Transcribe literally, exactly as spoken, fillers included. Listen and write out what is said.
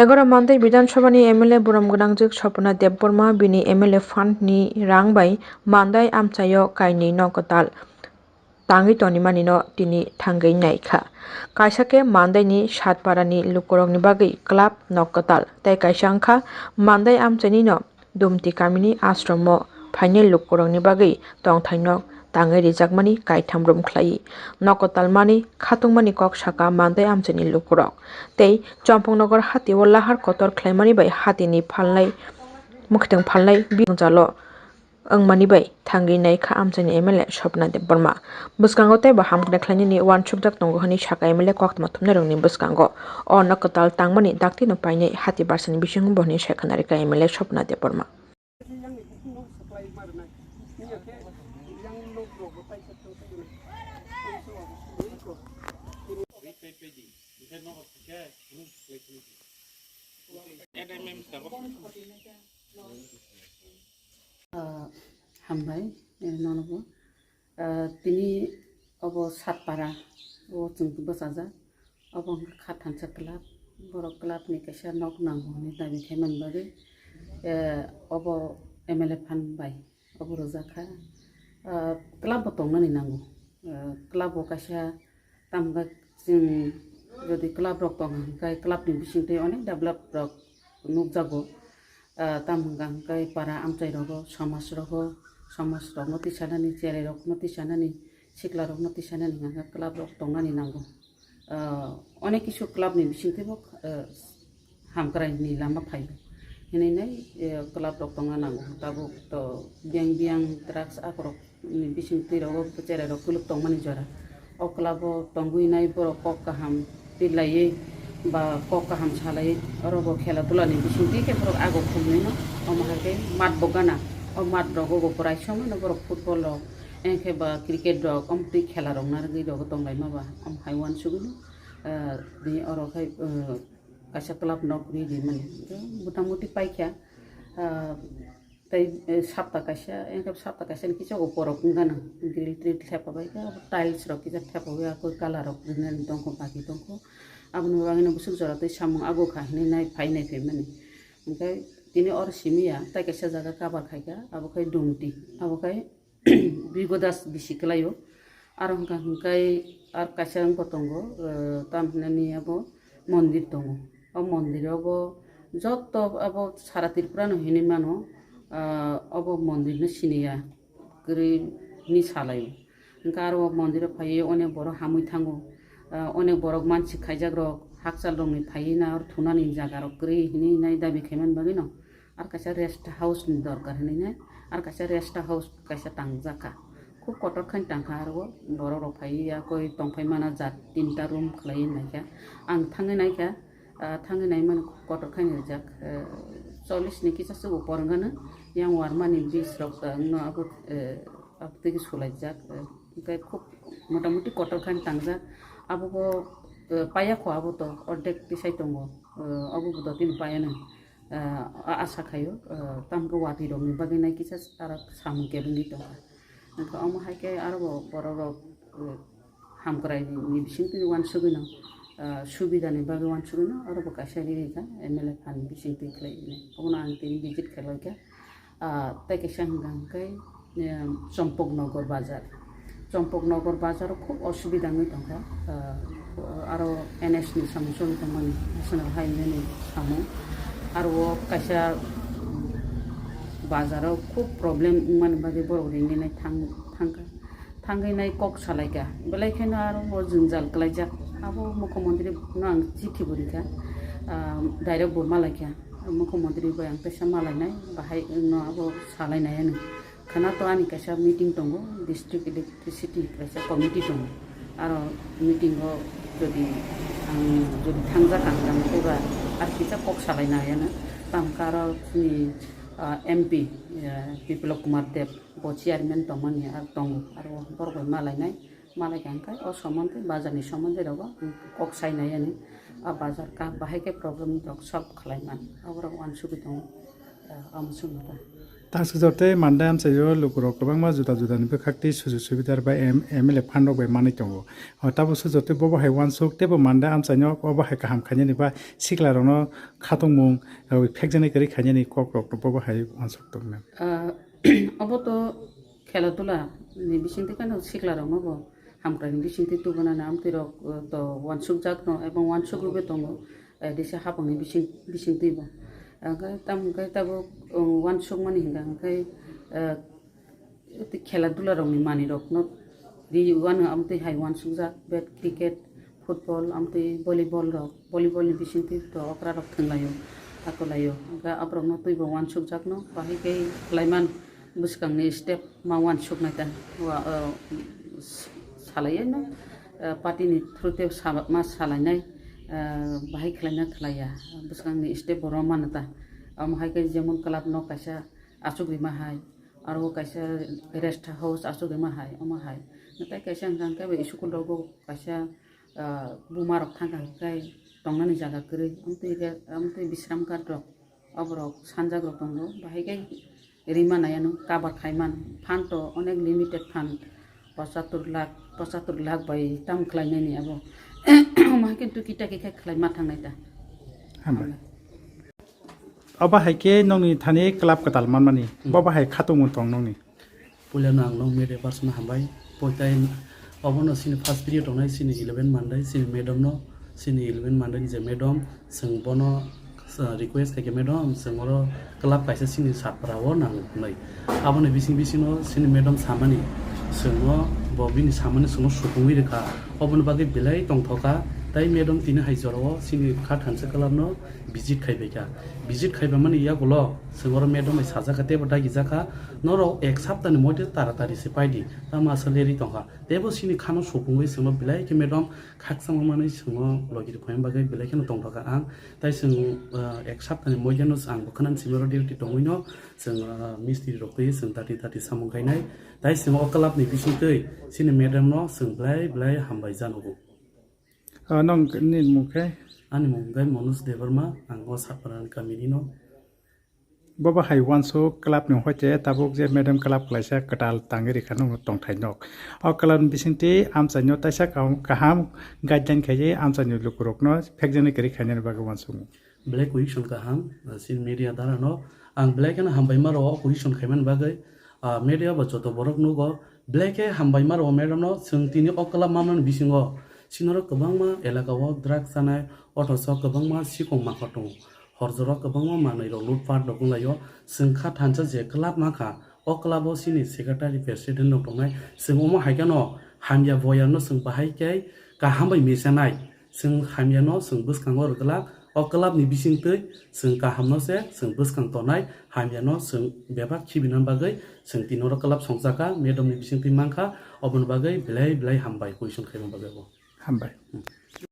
Egaroh Mandai Bidhan Sabha ni M L A borom gwnangjwk Swapna Debbarma bini M L A fund ni rang bai Mandai amchaio kainwi nok kwtal tangwi tonimanino tini thangwi naikha. Kaisa khe Mandaini Satparani lukurokni bagwi club nok kwtal, tei kaisa wngkha Mandai amchainino Dumti kamini ashromo phainai lukurokni bagwi tongthai nok tangwi rijakmani kaitham rum khlai. Nok kwtal manwi khatungmani kok saka Mandai amchaini lukurok. Tei Chompongnogo hatio lahar kotor khlaimani bai hatini phalnai, mwkhwtwng phalnai bini jalo wngmani bai thangwi naikha amchaini M L A Swapna Debbarma. Bwskango teibo hamkrai khlainani uansukjak tongo hwnwi saka M L A koktwma thumnairokni bwskango. O nok kwtal tangmani daktino painai hati barsani bisingo bo hwnwi sai khna rikha M L A Swapna Debbarma. Ah, hambai, eh, nono bo. Ah, tini obo Satpara, o chwng bwsajak. Obo wngkha kha thansa club. Borok club ni kaisa nok nango hwnwi dabi khaimani bagwi, eh, obo M L A fund bai obo rwjak kha. Ah, club bo tongnani nango. Ah, club bo kaisa Tamo khe chwng jodi club rok tong hwnkhe club ni bisingtwi onek develop rok nukjago. Ah, tamo hwnkha hwnkhe para amchai rogo, samaj rogo, samaj rokno tisanani, cherai rokno tisanani, sikla rokno tisanani hwnkhe club rok tongnani nango. Ah, onek kisu club ni bisingtwi bo, ah, hamkrai ni lama phaio. Hinwi nai, eh, club rok tongna nango. Tabuk to biyang biyang drugs akorok ni bising twi rogo cherai rok kuluk tongmani jora. O club o tongwi nai borok kok kaham twi laiwi ba kok kaham salaiwi oro bo khela dula ni bising twi khe borok ago khumlai no. Omo hai khe mat bo gana. O mat rogo bo borai somoi no borok football rok, engkhe ba cricket rok, omo twi khela rok narwgwi rogo tong lai ma ba. Omo hai uansugwi no, eh, bini oro khai, eh, kaisa club nok ri rimani. Motamuti paikha, ah, tei, eh, sapta kaisa, engkhe sapta kaisa ni kisa o borok wng gana, grill trill thepa bai khe, abo tiles rok kisa thepa bai, akoi colour rok rinani tongkho, baki tongkho. Aboni bagwino bwswk jora tei samung ago kha hinwi nai phai nai phaimani. Hwnkhe tini oro simi ya, tei kaisa jaga cover khaikha, abo khe Dumti, abo khe Bigodas bisi kwlaio. Aro hwnkha hwnkhe ar kaisa wngkha tongo, eh, tam hinani abo mondir tongo. O mondir obo joto abo sara Tripura no hinwi mano, ah, obo mondir no siniya kwrwi hinwi salaio. Hwnkhe aro o mondir o phaiwi onek borok hamwi thango. Ah, onek borok mansi khaijak rok hakchal rokni phaiwi na aro thunani jaga rok kwrwi hinwi nai dabi khaimani bagwino. Ar kaisa rest house ni dorkar hinwi nai, ar kaisa rest house kaisa tangjak kha. Khub kotor khe tangkha aro o borok rok phaiwi ya koi tongphai mana jat tinta room khlaiwi naikha. Ang thangwi naikha, ah, thangwi naimani khub kotor khe rijak, eh, chollish ni kisa se upor wngano, yang warmani bis rok wngno abo, eh, abo twi sulaijak, eh, hwnkhe khub motamuti kotor khe tangjak. Abo bo, eh, paya kho abo to ordek tisai tongo, eh, abo bo dotino payano. Ah, a-, asa khaio, ah, tamo khe watwi rokni bagwi nai kisa aro samung kebengwi tongkha. Hwnkhe omo hai khe aro bo borok rok, eh, hamkrai ni bisingtwi uansugwino, ah, subida ni bagwi uansugwino aro bo kaisa ri rikha M L A fund bisingtwi khlai hwnwi. Obono ang tini visit khlai kha. Ah, tei kaisa hwnkha hwnkhe, eh, Chompoknogor bazar. Chompoknogor bazar o khub osubida wngwi tongkha. Ah, aro N H ni samung choli tongmani, National Highway ni samung. Aro o kaisa bazar o khub problem wngmani bagwi borok ringwi nai thang-, thangkha. Thangwi nai kok salaikha. Belai kheno aro bo jwngjal kwlaijak. Abo mukhyamantri no ang chithi bo rikha. Ah, direct bo malaikha. Mukhyamantri bai ang teisa malainai, bahai no abo salainai ano. Khwna to ani kaisa meeting tongo, district electricity kaisa committee tongo. Aro meeting o jodi ang jodi thangjak ang tamo khe ba ar kisa kok salai nai ano. Tamo khe aro chini, ah, M P, ah, Biplab Kumar Deb bo chairman tongmani ar tongo. Aro borok bai malainai, malaikha hwnkhe o somontwi bazar ni somontwi rogo kok sai nai ani. A bazar ka bahai khe problem rok solve khlai man. Aborok uansugwi tongo, ah, omo chwng kha. Tangsukjor tei Mande amchaio lukurok kwbangma juda judani bwkhak tei sujuk subidar bai M-, M L A fund rok bai manwi tongo. O tabuk sukjor tei bobo hai uansuk teibo Mande amchaino obo hai kaham khainani ba siklarokno khatungmung, o phekjaknai kwrwi khainani kokrokno bobo hai uansuk tongmani. Ah, obo to khela dula ni bisingtwi kano siklarokno bo hamkraini bisingtwi tubunani amtwirok, uh, to uansukjakno ebong uansuk rwgwi tongo, eh, disa hapangni bising, bisingtwibo. Hwnkhe tamo hwnkhe tabuk, um, uansukmani hwnkha hwnkhe, eh, tei khela dularokni manwirokno ri uano amtwi hai uansukjak, bat, cricket, football, amtwi volleyball rok, volleyball ni bisingtwi to okra rok thwnglaio, takolaio. Hwnkhe aborokno twibo uansukjakno, bahai khe khlaiman bwskangni step ma uansuknai ta, wa, uh, s-, salaiyaino, uh, party ni through te sal-, ma salainai, uh, bahai khlaina khlaiya, bwskangni step bo romano ta. Omo hai khe jemon club no kaisa achuk rima hai, aro kaisa rest house achuk rima hai, omo hai. Natai kaisa hwnkha hwnkhe bai school rogo kaisa, ah, buma rok thangkha hwnkhe tongnani jaga kwrwi. Amtwi re-, amtwi Bisram Ghat rok, oborok sanjak rok tongo. Bahai khe rima nai ano cover khaiman. Fund to onek limited fund. Pochattor lakh, pochattor lakh bai tam khlainani abo. Omo hai khe tuki taki khe khlai ma thangnai ta. Hambai. Obo hai khe nokni thani club kwtal manmani, hmm, bobo hai khatungmung tong nokni? Puilano ang nok media person hambai. Poitai obono sini first period tongnai sini eleven mandai, sini madam no, sini eleven mandai ni je madam, chwng bono, uh, request khai khe, "Madam, chwng oro club kaisa sini Satpara o nang," hinwi. Aboni bising bisingo sini madam samani, chwngno bo bini samani chwngno supungwi rwkha. Oboni bagwi belai tongthokha, tai madam tini hai jorao sini kha thansa club no visit khaibaikha. Visit khaibamani yagulo chwng oro madam bai sajakha teibo dagijakha, "Norok ek saptani moddhe taratari se paidi, tamo aswk leri tongkha." Teibo sini khano supungwi chwngno belai khe madam khakchangma manwi chwngno logi rwphaima bagwi belai kheno tongthokha ang. Tai chwng, ah, ek saptani moddhe no ang bo khwnani simi oro duty tongwino chwng, ah, mistri rok twi chwng dati dati samung khainai. Tai chwng o club ni bisingtwi chini madam no chwng belai belai hambai janogo. O, nong ni mung khe? Ani mung khe Manoj Debbarma, ang o Satpara ni kami ni no. Bobo hai uansuk club ni hoite tabuk je madam club khlaisa kwtal tangwi rikha nung tongthai nok. O club ni bisingtwi amchaino taisa kaham, kaham guideline khaiwi amchaini lukurokno phekjaknai kwrwi khainani bagwi uansukmung. Belai question kaham, ah, chini media dara no ang belai kheno hambai ma rwo question khaimani bagwi. Ah, media bo joto borok nugo, belai khe hambai ma rwo madam no, chwng tini o club manmani bisingo chini oro kwbangma elaka o drugs chanai, othocho kwbangma sikong mangkhor tongo. Hor jora kwbangma manwi rok lutpat rok wnglaio. Chwng kha thansa je club mankha, o club o chini secretary president rok tongnai. Chwng omo hai kheno hamya boyar no chwng bahai khe kaham bai mechenai. Chwng hamya no chwng bwskango rwgwlak. O club ni bisingtwi chwng kaham no se chwng bwskang tonai, hamya no chwng bebak khibina bagwi chwng tini oro club songchakha, madam ni bisingtwi mankha, oboni bagwi belai belai hambai question khaima bagwi bo. Hambai. Hmm.